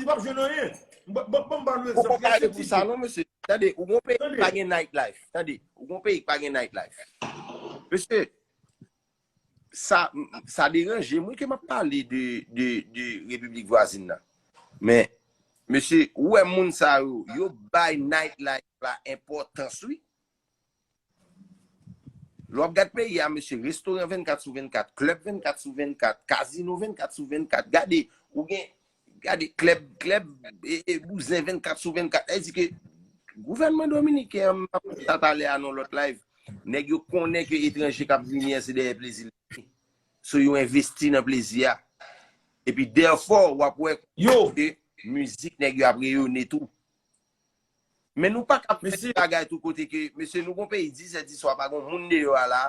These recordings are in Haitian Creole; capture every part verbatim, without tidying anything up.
w ap jwenn anyen. Ban m ba nou egzanp. Ou konpare pou sa non, mesye. Tande, ou gon peyi ki pa gen night life. Tande, ou gon peyi ki pa gen night life. Mesye, sa, sa deranje m, wi, ke m ap pale de, de, de repiblik vwazin nan. Men, mesye, ou wè moun sa yo, yo bay night life la enpòtans, wi. Lè w ap gad peyi a, mesye, restoran vennkat sou vennkat, klèb vennkat sou vennkat, kazino vennkat sou vennkat. Gade, ou gen, gade, klèb, klèb, e, e, bouzen vennkat sou vennkat. Sa vle di ke gouvènman dominiken an, m ap di sa talè a nan lòt live, nèg yo konnen ke etranje k ap vini an, se dèyè plezi l vini. So, yo envesti nan plezi a. Epi, therefore, w ap wè ke mizik nèg yo ap reyone tou. Men nou pa ka fè bagay tou kote ke, mesye, nou gon peyi, dis è di swa, pa gon moun deyò a la.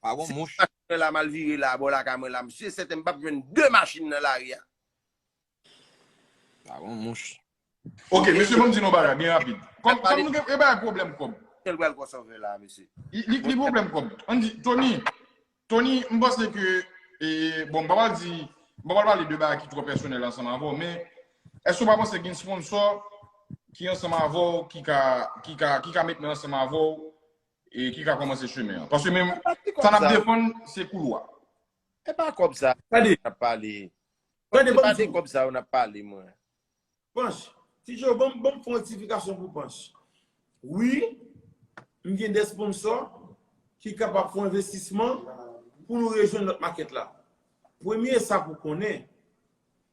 Pa gon mouch. Machin mwen la, m al vire la, bò lakay mwen la, m si e sèten m p ap jwenn de machin nan lari a. Pa gon mouch. Ok, mesye, ban m di nou bagay byen rapid. Kòm, kòm nou gen e bagay pwoblèm kòb. Kèl pral kòsòvè la, mesye? Li, li, li pwoblèm kòb. Ann di, Tony, Tony, m panse ke, e, bon, m pa pral di, m pa pral pale de bagay ki twò pèsonèl ansanm avè w, men èske w pa panse gen sponsò ki ansanm avè w, ki ka, ki ka, ki ka met men ansanm avè w, e ki ka kòmanse chemen an? Paske menm, sa n ap defann, se koulwa. E pa kòb sa n ap pale. Tande, se pa de kòb sa yo n ap pale, mwen. Panch, Ti Djo, ban m, ban m fè yon rektifikasyon pou Panch. Wi, m gen de sponsò ki kapab fè yon envestisman pou nou rejwenn lòt makèt la. Premye, sa pou konnen,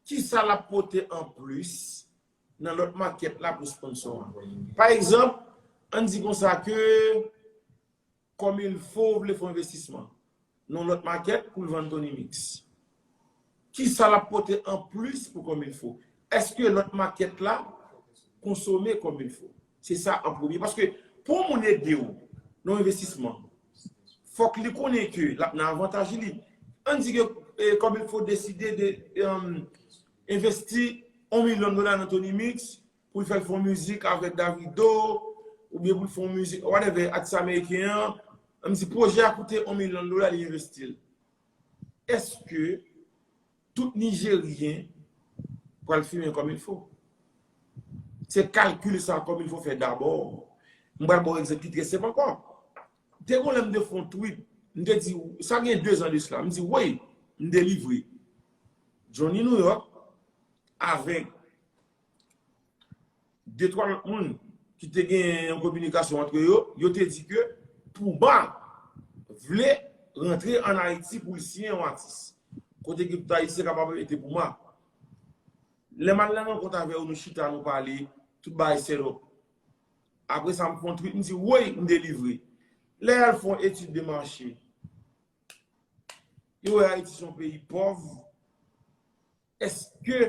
kisa l ap pote anplis nan lòt makèt la pou sponsò a. Pa egzanp, ann di konsa ke Kòm Il Fo vle fè yon envestisman nan yon lòt makèt pou l vann Tony Mix. Kisa l ap pote anplis pou Kòm Il Fo? Èske lòt makèt la konsome Kòm Il Fo? Se sa an premye. Paske pou yon moun ede w nan yon envestisman, fòk li konnen ke l ap nan avantaj li. Ann di ke, e, Kòm Il Fo deside de, e, envesti yon milyon dola nan Tony Mix, pou l fè l fè yon mizik avèk Davido, oubyen pou l fè yon mizik, whatever, atis ameriken an, ann di pwojè a koute yon milyon dola, li envesti l. Èske tout Nijeryen pral fimen Kòm Il Fo? Se kalkil sa Kòm Il Fo fè dabò. M pral ba w egzanp ki trè senp ankò. Te gon lè m te fè yon tweet, m te di, sa gen de zan de sila, m di, woy, m delivre Johnny New York avèk de twa lòt moun ki te gen yon kominikasyon antre yo, yo te di ke Pooh Bah vle rantre ann Ayiti pou l siyen yon atis. Kote ke tout Ayisyen kapab rete Pooh Bah. Lè m al nan rankont avè yo, nou chita, nou pale, tout bagay set up. Apre sa, m fè yon tweet, m di, woy, m delivre. Lè y al fè yon etid de mache, yo wè Ayiti se yon peyi pòv. Èske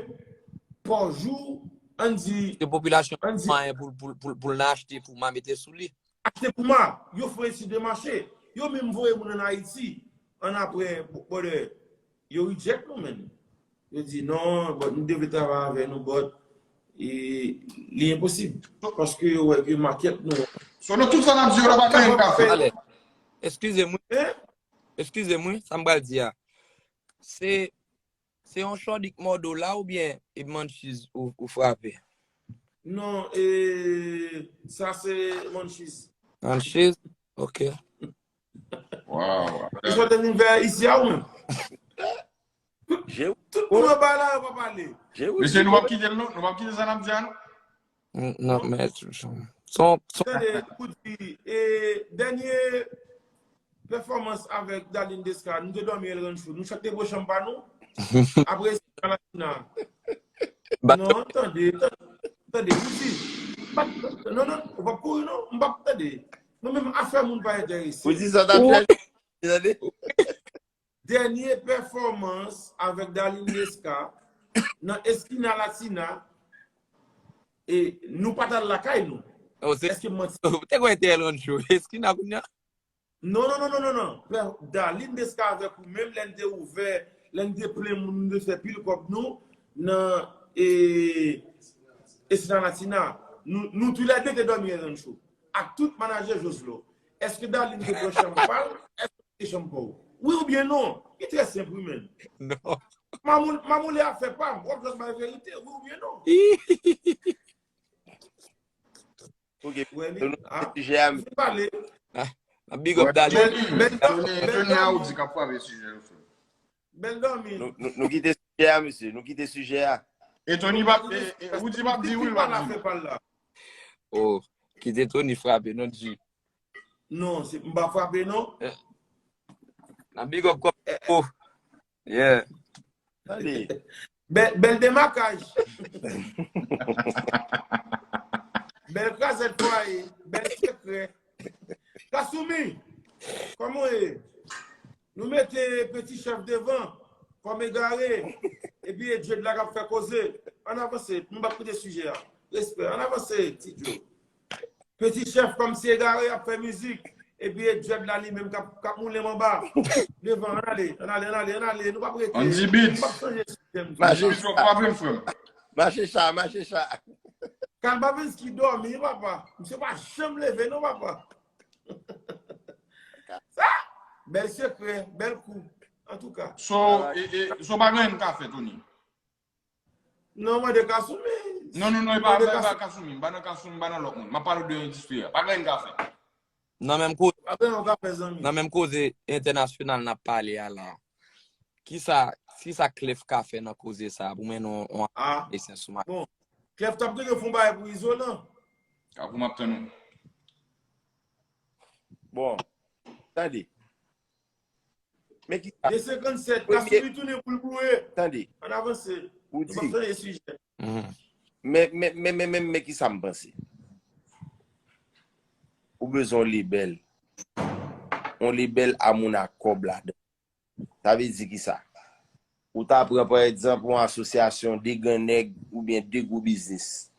pa jou, ann di, ke popilasyon an pa gen anyen pou, pou, pou, pou l nan achte Puma mete sou li? Achte Puma, yo fè etid de mache. Yo menm voye moun ann Ayiti. Annapre, brother, yo reject nou, man. Yo di, non, but nou te vle travay avè nou, but e, li enposib. Paske yo wè ke makèt nou. So, nou tout sa n ap di yo la pa gen ka fè. Eskize m, wi. Eskize m, wi, sa m pral di a. Se Se yon chòdik mòdo la oubyen e Munchies ou, ou frape? Non, e, sa se Munchies. Munchies? Ok. Wow. Ou sot vin vè isi a ou menm? Tout moun anba la yo pa pale. Mesye, nou p ap kite l non, nou p ap kite sa n ap di a non. Non, men, son, son... Tande, pou di, e, dènye pèfòmans avèk Darline Desca, nou te dòmi El Rancho. Nou chak te pran chanm pa nou. Apre Estina Latina. Non, tande, tande, tande, pou di. Non, non, ou p ap kouri non, m p ap tande. Mwen menm afè moun pa enterese. Pou di sa ta fè, tande. Dènye pèfòmans avèk Darline Desca nan Esquina Latina, e nou pa t al lakay nou. Èske m manti? Ou te kwè te El Rancho Esquina kounye a? Non, non, non, non, non, non. Darline Desca avèk ou menm lè n te ouvè, lè n te plen moun, nou te fè pil kòb nou nan e, Esquina Latina. Nou, nou toulède te dòmi El Rancho. Ak tout manajè Joslo. Èske Darline te pran chanm pa l? Èske Kesyon m ba w. Wi oubyen non? Li trè senp wi menn. Non. Mamoule ap fè pa m. W ap jwenn bay verite, wi oubyen non. Ok, nou kite sijè a, mesye. Big up Dali. Tony a ou di k ap frape sijè yo. Bèl dòmi. Nou kite sijè a, mesye. Nou kite sijè a. E Tony pap, e Woody pap di wi, l pap di. Oh, kite Tony frape, non, G. Non, se m pa frape, non. Na big up kòm oh. Yeah. Bèl demakaj. Bèl krazèt fwaye. Bèl sekrè. Kasoumi, kòman w ye? Nou mete Peti Chèf devan kòm egare. Epi e Djed la k ap fè koze. Ann avanse. Nou p ap kite sijè a. Respè. Ann avanse, Ti Djo. Peti Chèf kòmsi egare ap fè mizik. Epi e Djed la li menm k ap moule m anba. Devan, ann ale, ann ale, ann ale, ann ale. Nou p ap rete. On the beat. Nou p ap chanje sistèm. Mache cha. Frape m, frè m. Mache cha, mache cha. Kalbavenski dòmi, papa. Misye pa janm leve, non, papa. Sa, bèl sekrè, bèl kou. Antouka. So, e, e, so pa gen anyen m ka fè, Tony. Non, mande Kasoumi. Non, non, non, e pa, e pa Kasoumi. M pa nan Kasoumi, m pa nan lòt moun. M ap pale de endistri a. Pa gen anyen m ka fè. Nan menm koze, Apre, nou ka fè zanmi. Nan menm koze entènasyonal n ap pale a la. Kisa, kisa Clef ka fè nan koze sa a pou mennen yon Ah, esens sou maten? Bon, Clef t ap gentan fè yon bagay pou Izolan. Ka pou m ap tann ou. Bon, tande. Men ki sa? De senkannsèt, Kasoumi tounen pou l boure. Tande. Ann avanse. Ou Nou p ap di. Chanje sijè. Men, men, men, men, men, men ki sa m panse. Ou bezwen yon lebèl. Yon lebèl a moun ak kòb ladan. Sa vle di ki sa? Ou ta pran, pa egzanp, yon asosyasyon de gran nèg oubyen de gwo biznis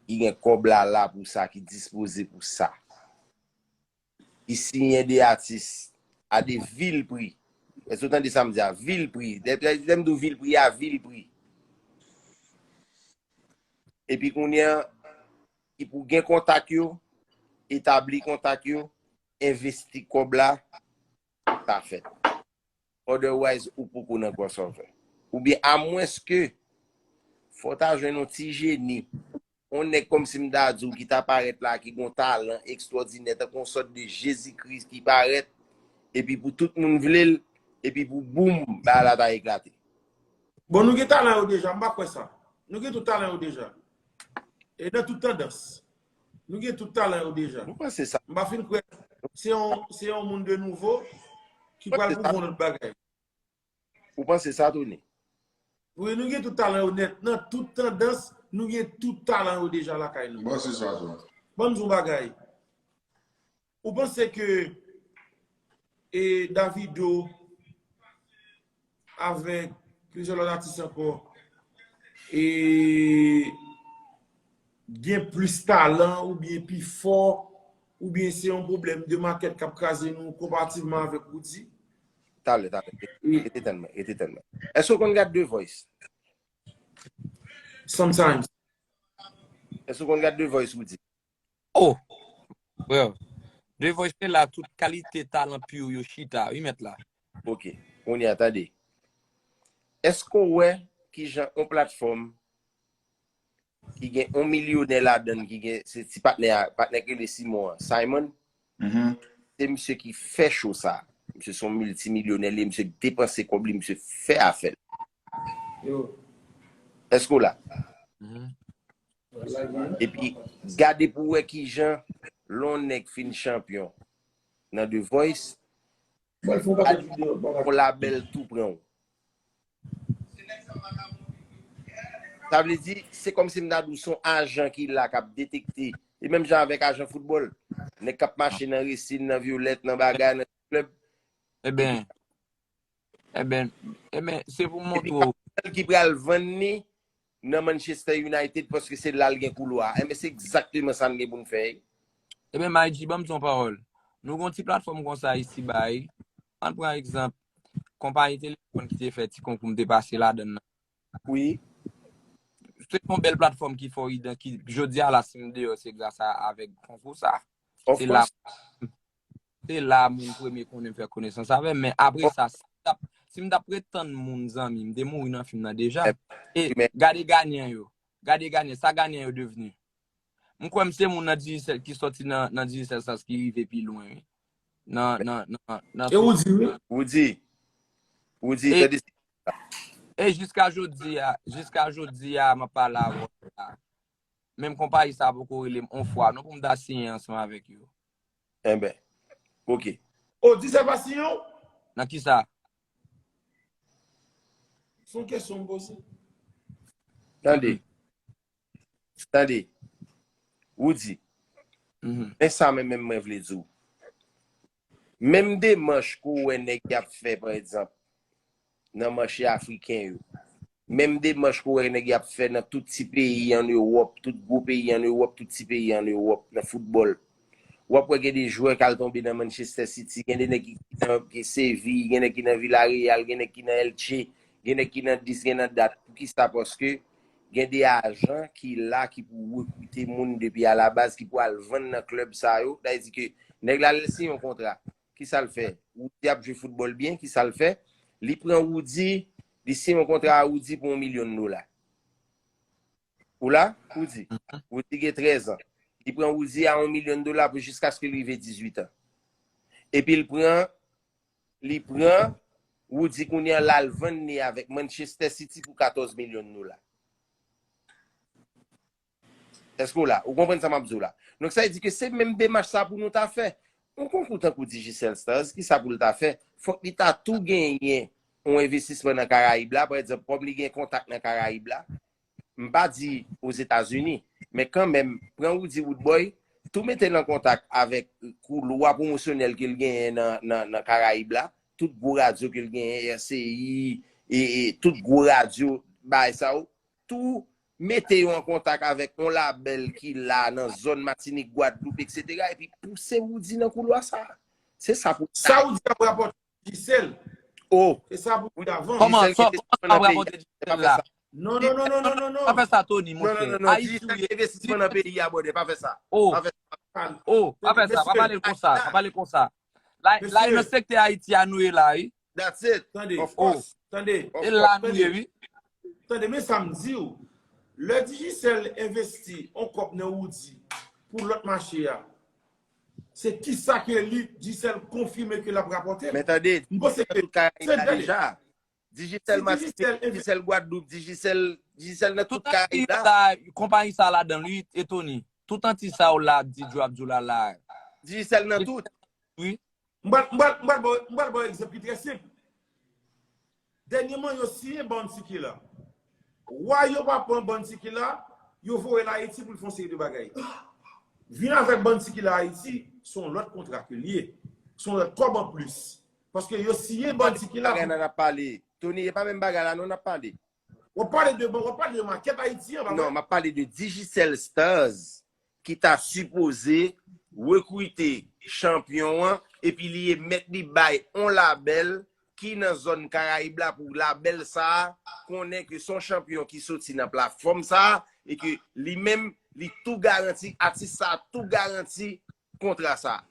ki gen kòb la la pou sa, ki dispoze pou sa. Ki siyen de atis a de vil pri. Èske w tande sa m di a? Vil pri. Lè lè m di w vil pri a, vil pri. Epi kounye a, ki pou gen kontak yo, etabli kontak yo, envesti kòb la, sa fèt. Otherwise, ou poko nan crossover. Oubyen, amwenske fò w ta jwenn yon ti jeni, yon nèg kòmsi m ta di w ki ta parèt la, ki gen yon talan ekstwòdinè, tankou yon sòt de Jezi Kris ki parèt, epi pou tout moun vle l, epi pou boum, bagay la ta eklate. Bon, nou gen talan yo deja, m pa kwè sa. Nou gen tout talan yo deja. E nan tout tandans. Nou gen tout talan yo deja. Nou panse sa. M pa fin kwè se yon, se yon moun de nouvo ki pral pwouve yon lòt bagay. Ou panse sa, Tony? Wi, nou gen tout talan yo nèt. Nan tout tandans, nou gen tout talan yo deja lakay nou. Bon, se sa, tou. Ban m di w yon bagay. Ou panse ke e Davido avèk plizyè lòt atis ankò e gen plis talan oubyen pi fò oubyen se yon pwoblèm de makèt k ap kraze nou konparativman avèk Roody? Talè, talè. Rete tann mwen, rete tann mwen. Èske w konn gad The Voice? Sometimes. Èske w konn gad The Voice, Roody? Oh! Frè, The Voice se la tout kalite talan pure yo chita, wi mèt la. Ok. Kounye a, tande. Èske w wè kijan yon platfòm ki gen yon milyonè ladan l, ki gen, se ti patnè a, patnè ki rele Simon an, Simon, se misye ki fè show sa. Misye se yon miltimilyonè, li, misye depanse kòb li, misye fè afè l. Èske w la? Epi, gade pou w wè kijan lè yon nèg fin chanpyon nan The Voice, yon labèl tou pran w. Sa vle di, se kòmsi m ta di w se yon ajan ki la k ap detekte. E menm jan avèk ajan foutbòl. Nèg k ap mache nan resin, nan vyolèt, nan bagay, nan klèb. Eben, eben, eben, se pou m montre w. Ki pral vann li nan Manchester United paske se la l gen koulwa. Enben, se egzakteman sa n gen pou n fè. Eben, Mayji, ban m di w yon pawòl. Nou gen yon ti platfòm konsa isi ba, wi. Ann pran egzanp, konpayi telefòn ki te fè ti konkou m te pase ladan l nan. Wi. Se yon bèl platfòm ki fè w idan-, ki, jodi a la, si m deyò, se gras a, avèk konkou sa. Se la, se la moun premye konnen m fè konesans avè m, men apre sa, si t ap, m t ap ret tann moun, zanmi, m te mouri nan fim nan deja. E gade Ghanaian yo. Gade Ghanaian, sa Ghanaian yo devni. M kwè m se moun nan Digicel ki sòti nan, nan Digicel Stars ki rive pi lwen, wi. Nan, nan, nan, nan E ou di wi. Ou di. Ou di, e, tande. E jiska jodi a, jiska jodi a, m ap pale avè w la. Menm konpayi sa a poko rele m on fwa, non, pou m ta siyen ansanm avèk yo. Enben, ok. O, Digicel pa siyen w? Nan ki sa? Se yon kesyon m poze. Tande. Tande. Woody. Men sa menm, menm mwen vle di w. Menm demach ke w wè nèg y ap fè, pa egzanp, nan mache afriken yo. Menm demach ke w wè nèg y ap fè nan tout ti peyi ann Ewòp, tout gwo peyi ann Ewòp, tout ti peyi ann Ewòp, nan foutbòl. W ap wè gen de jwè k al tonbe nan Manchester City, gen de nèg ki nan ki Seville, gen nèg ki nan Villarreal, gen nèg ki nan Elche, gen nèg ki nan dis, gen nan dat. Poukisa? Paske gen de ajan ki la, ki pou rekrite moun depi alabaz, ki pou al vann nan klèb sa yo. Sa vle di ke nèg la, lè l siyen yon kontra, kisa l fè? Woody ap jwe foutbòl byen, kisa l fè? Li pran Woody, li siyen yon kontra a Woody pou yon milyon dola. Ou la? Woody. Woody gen trèz an. Li pran Woody a yon milyon dola pou jiskaske l rive dizuit an. Epi l pran, li pran Woody kounye a, l al vann li avèk Manchester City pou katòz milyon dola. Èske w la? Ou konprann sa m ap di w la? Donk, sa vle di ke se menm demach sa pou nou ta fè. Yon konkou tankou Digicel Stars, kisa pou l ta fè? Fòk li ta tou genyen yon envestisman nan Karayib la, pa egzanp, kòm li gen kontak nan Karayib la, m pa di Ozetazini, men kanmenm, pran Woody Woodboy, tou mete l an kontak avèk koulwa pwomosyonèl ke l genyen nan, nan, nan Karayib la, tout gwo radyo ke l genyen, R C I, e, e tout gwo radyo, bagay sa yo, tou mete yo an kontak avèk yon labèl ki la nan zòn Matinik, Gwadloup, etsetera, epi pouse Woody nan koulwa sa a. Se sa pou Sa ou di ap rapòte Digicel. Oh, Se sa pou di avan. Kòman Digicel sa, ki te kòman nan ap peyi. Rapòte Pa Digicel fè la? Sa. Non, non, non, non, non, non, non. Pa fè sa, Tony, Non, non, monchè. non, non. Ayiti ou Digicel ye. Investment nan peyi a, brother. Pa fè sa. Oh, Pa fè sa. oh, pa fè sa, pa pale l konsa, pa pale l konsa. La, la e nan sektè Ayiti a nou ye la, wi. That's it. Tande, Of course. Tande, E la nou ye, wi. Tande, men sa m di w. Lè Digicel envesti yon kòb nan Woody pou lòt mache a, se kisa ke li, Digicel konfime ke l ap rapòte? Men tande, M panse ke tout Karayib la tande. Deja. Digicel Si Matinik, Digicel enve- Digicel Gwadloup, Digicel, Digicel nan tout Tout Karayib Antilles la. La, konpayi sa ladan l, wi, e Tony. Tout Antilles sa yo la ap di Joe Abdullah la. Digicel nan tout. Wi. M pral, m pral, m pral ba w, m pral ba w egzanp ki trè senp. Dènyèman, yo siyen Bounty Killer. Wa yo pa pran Bounty Killer, yo voye l Ayiti pou l fè yon seri de bagay. Vin avèk Bounty Killer Ayiti, se yon lòt kontra ke l ye. Se yon lòt kòb anplis. Paske yo siyen Bounty Killer. Bagay nan ap pale. Tony, e pa menm bagay la non n ap pale. W ap pale de, w ap pale de makèt Ayiti an, pa Non, vre? M ap pale de Digicel Stars ki ta sipoze rekrite chanpyon an, epi li emèt li bay on labèl ki nan zòn Karayib la, pou labèl sa a konnen ke se yon chanpyon ki soti nan platfòm sa a, e ke li menm, li tou garanti, atis sa a tou garanti kontra sa a,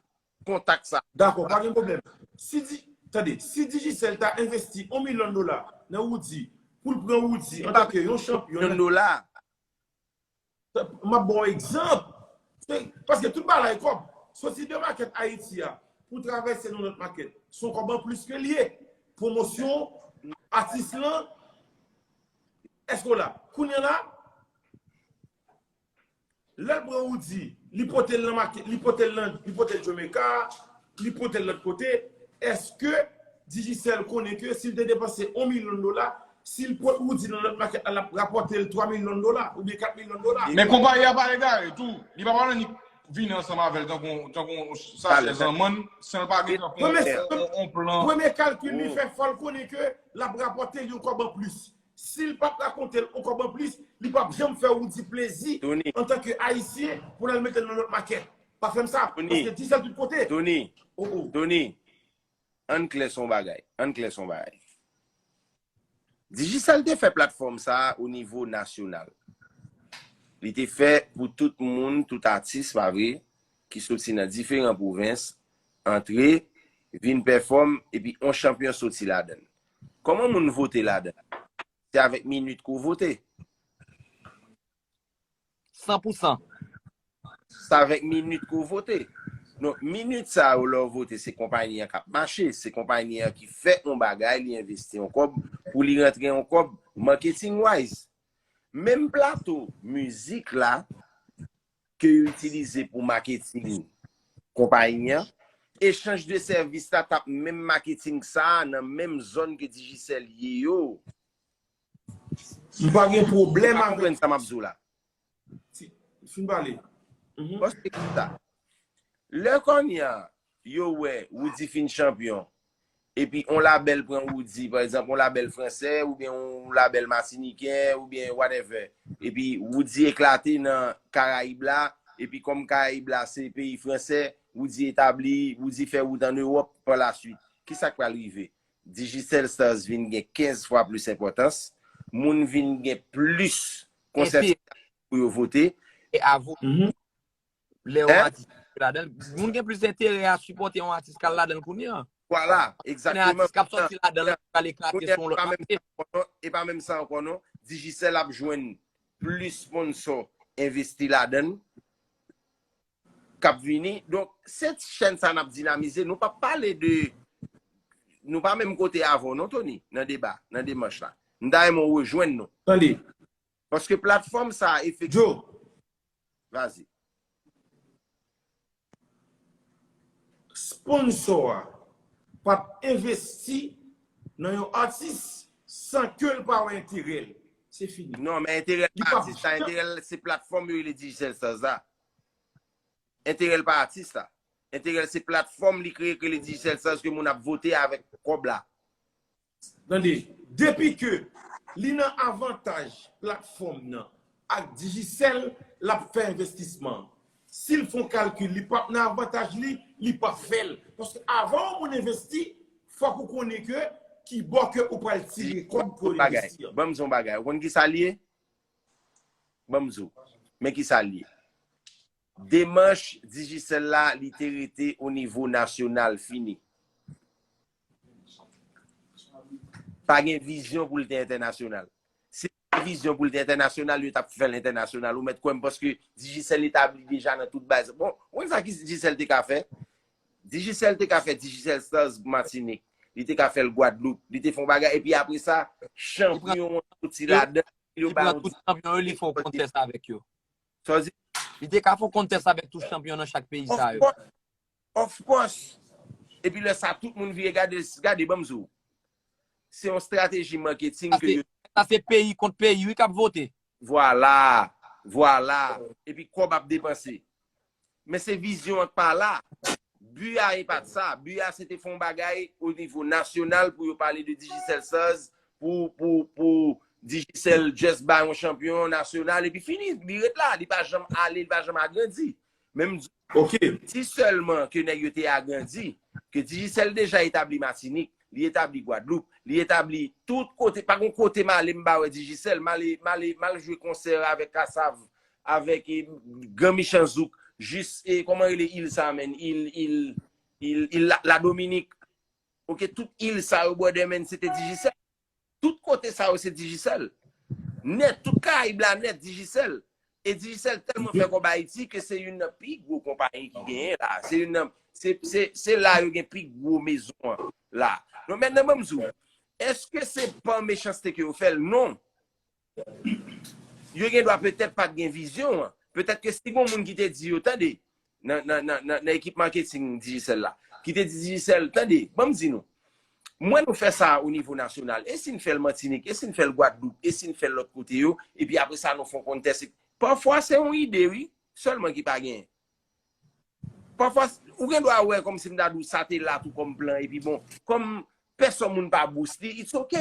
kontak sa a. Dakò, pa gen pwoblèm. Si di, tande, si Digicel ta envesti yon milyon dola nan Woody, pou l pran Woody Li an pa tan ke yon chanpyon, Yon dola. M ap ba w egzanp. Se, paske tout bagay kòb. Soti de makèt Ayiti a, pou travèse nan lòt makèt, se yon kòb anplis ke l ye. Pwomosyon, atis lan, èske w la? Kounye a la, lè l pran Woody, li pote l nan makèt, li pote l nan, li pote l Jamaica, li pote l lòt kote, èske Digicel konnen ke si l te depanse yon milyon dola, si l pot Woody nan lòt makèt la, l ap rapòte l twa milyon dola oubyen kat milyon dola? Men konpayi a pa egare tou. Li pa pral annik vini ansanm avè l tankou tankou yon sachè zanmann san l pa gen tankou Premye, yon, yon, yon plan. premye kalkil li fè, fò l konnen ke l ap rapòte l yon kòb anplis. Si l p ap rakonte l yon kòb anplis, li p ap janm fè Woody plezi Tony. Antanke Ayisyen pou l al mete l nan lòt makèt. Pa fè m sa, Tony. paske Digicel tout kote. Tony, Oh, oh. Tony, ann klè sou yon bagay. Ann klè sou yon bagay. Digicel te fè platfòm sa a o nivo nasyonal. Li te fè pou tout moun, tout atis, pa vre, ki soti nan diferan pwovens, antre, vin pèfòm, epi yon chanpyon soti ladan l. Kòman moun vote ladan? Se avèk minit ke w vote. San pou san. Se avèk minit ke w vote. Donk, minit sa yo lè w vote, se konpayi an k ap mache, se konpayi an ki fè yon bagay, li envesti yon kòb, pou li rantre yon kòb, marketing wise. Menm plato mizik la, ke yo itilize pou maketing konpayi an, echanj de sèvis la t ap menm maketing sa a nan menm zòn ke Digicel ye yo. M pa gen pwoblèm Ou pa konprann avèk sa m ap di w la. Fin pale. Paske kisa? Lè kounye a, yo wè Roody fin chanpyon, epi yon labèl pran Roody, pa egzanp, yon labèl fransè, oubyen yon labèl matiniken, oubyen whatever, epi Roody eklate nan Karayib la, epi kòm Karayib la se peyi fransè, Roody etabli, Roody fè wout an Ewòp pa la swit. Kisa k pral rive? Digicel Stars vin gen kenz fwa plis enpòtans, moun vin gen plis konsèp pou yo vote. E avo, lè yon Hein? atis ladan, moun gen plis enterè a sipòte yon atis k al ladan l kounye a. Vwala, Kounye a egzakteman. atis k ap sòti ladan l, k al eklate Kounye a, sou yon e lòt pa menm mache. sa ankò non, e pa menm sa ankò non. Digicel ap jwenn plis sponsò envesti ladan l k ap vini. Donk, se ti chèn sa n ap dinamize. Nou p ap pale de, nou pa menm kote avè w non, Tony, nan deba, nan demanch la. M ta renmen w rejwenn nou. Tande, Paske platfòm sa a efektivman. Joe, Vas-y. Sponsò a p ap envesti nan yon atis san ke l pa wè enterè l. Se fini. Non, men enterè l Li pa pa atis la, enterè l se platfòm yo rele Digicel Stars la. Enterè l pa atis la. Enterè l se platfòm li kreye ke le Digicel Stars ke moun ap vote avèk kòb la. Tande, depi ke li nan avantaj platfòm nan ak Digicel, l ap fè envestisman. Si l fè yon kalkil, li p ap nan avantaj li, li p ap fè l. Paske avan yon moun envesti, fòk ou konnen ke ki bò ke ou pral tire kòb ke w Bagay. envesti an. Ban m di yon bagay. Ou konn ki sa l ye? Ban m di w. Men ki sa l ye. Demanch Digicel la, li te rete o nivo nasyonal fini. Pa gen vizyon pou l te entènasyonal. Si te gen vizyon pou l te entènasyonal, yo t ap fè l entènasyonal. Ou mèt kwè m, paske Digicel etabli deja nan tout baz. Bon, ou konn sa ki Digicel te ka fè? Digicel te ka fè Digicel Stars Matinik. Li te ka fè l Gwadloup. Li te fè yon bagay. Epi apre sa, chanpyon an soti ladan. Yo Li ba pran yon tout chanpyon yo, li fè yon kontès avèk yo. Sa w di? Li te ka fè yon kontès avèk tout chanpyon nan chak peyi sa Of yo. course. Of course. Epi lè sa, tout moun vire gade, gade, ban m di w. Se yon strateji marketing ke Paske yo sa se peyi kont peyi, wi, k ap vote. Vwala, vwala. Epi kòb ap depanse. Men se vizyon an k pa la. Bi a e pa t sa. Bi a se te fè yon bagay o nivo nasyonal pou yo pale de Digicel Stars, pou, pou, pou Digicel just bay yon chanpyon nasyonal, epi fini. Li ret la. Li pa janm ale, li pa janm agrandi. Men m di Ok. Si sèlman ke nèg yo te agrandi, ke Digicel deja etabli Matinik, li etabli Gwadloup, li etabli tout kote, pa gon kote m ale m pa wè Digicel, m ale, m ale, m al jwe konsè avèk Kassav, avèk eh, Gran Michan Zouk, jis, eh, kòman rele il sa menm, il, il, il, il la, la Dominik, ok, tout il sa yo brother menm se te Digicel. Tout kote sa yo se Digicel. Nèt, tout Karayib la nèt Digicel. E Digicel tèlman fè kòb Ayiti ke se youn nan pi gwo konpayi ki genyen la. Se youn nan, se, se, se la yo gen pi gwo mezon an la. Donk mentnan ban m di w, èske se pa mechanste ke yo fè l? Non. Yo gen dwa petèt pa t gen vizyon an. Petèt ke si gon moun ki te di yo, tande, nan, nan, nan, nan, nan ekip marketing Digicel la, ki te di Digicel, tande, ban m di nou, mwen nou fè sa o nivo nasyonal, e si n fè l Matinik, e si n fè l Gwadloup, e si n fè l lòt kote yo, epi apre sa nou fè yon kontès. Pafwa se yon ide, wi, sèlman ki pa genyen. Pafwa, ou gen dwa wè kòmsi m ta di w sa te la tou kòm plan, epi bon, kòm pèsòn moun pa bous li, it's ok.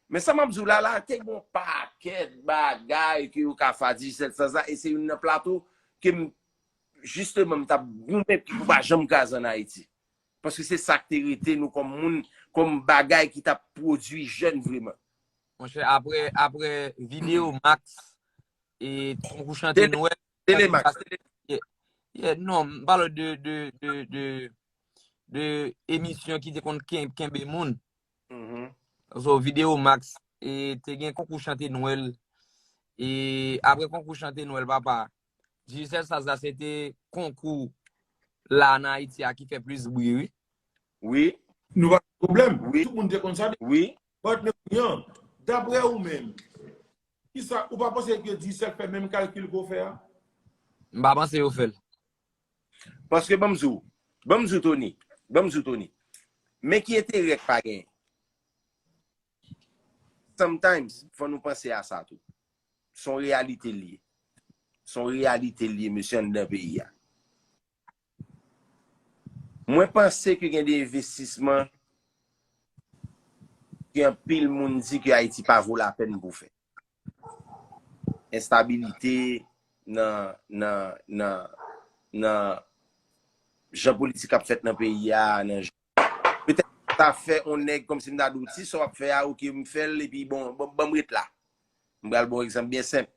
Men sa m ap di w la, la, te gen yon pakèt bagay ke yo ka fè a Digicel Stars la, e se youn nan plato ke m, jisteman, m t ap goumen pou pa janm kraze ann Ayiti. Paske se sa k te rete nou kòm moun, kòm bagay ki t ap pwodui jèn vreman. Monchè, apre, apre videyo Max e konkou chante Nwèl, Tele Max. Yeah, non, m pale de, de, de, de, de emisyon ki te konn ken- kenbe moun. Mhm. So, Video Max, e, te gen konkou chante Nwèl. E apre konkou chante Nwèl, papa, Digicel Stars la, se te konkou la nan Ayiti a ki fè plis bri, wi. Wi, Nou pa gen pwoblèm. Wi. Tout moun te konn sa. wi. But men, Yan, daprè ou menm, kisa, ou pa panse ke Digicel fè menm kalkil ke w fè a? M pa panse yo fè l. Paske ban m di w, ban m di w Tony, ban m di w Tony. Men ki enterè k pa genyen. Sometimes, fò nou panse a sa tou. Se yon reyalite l ye. Se yon reyalite l ye, mesye, anndan peyi a. Mwen panse ke gen de envestisman ke anpil moun di ke Ayiti pa vo lapèn pou fè. Enstabilite nan, nan, nan, nan jan politik ap fèt nan peyi a, nan jan. Petèt sa fè yon nèg kòmsi m ta di w ti sa w ap fè a, oke, m fè l, epi bon, ban ban m ret la. M pral ba w egzanp byen senp.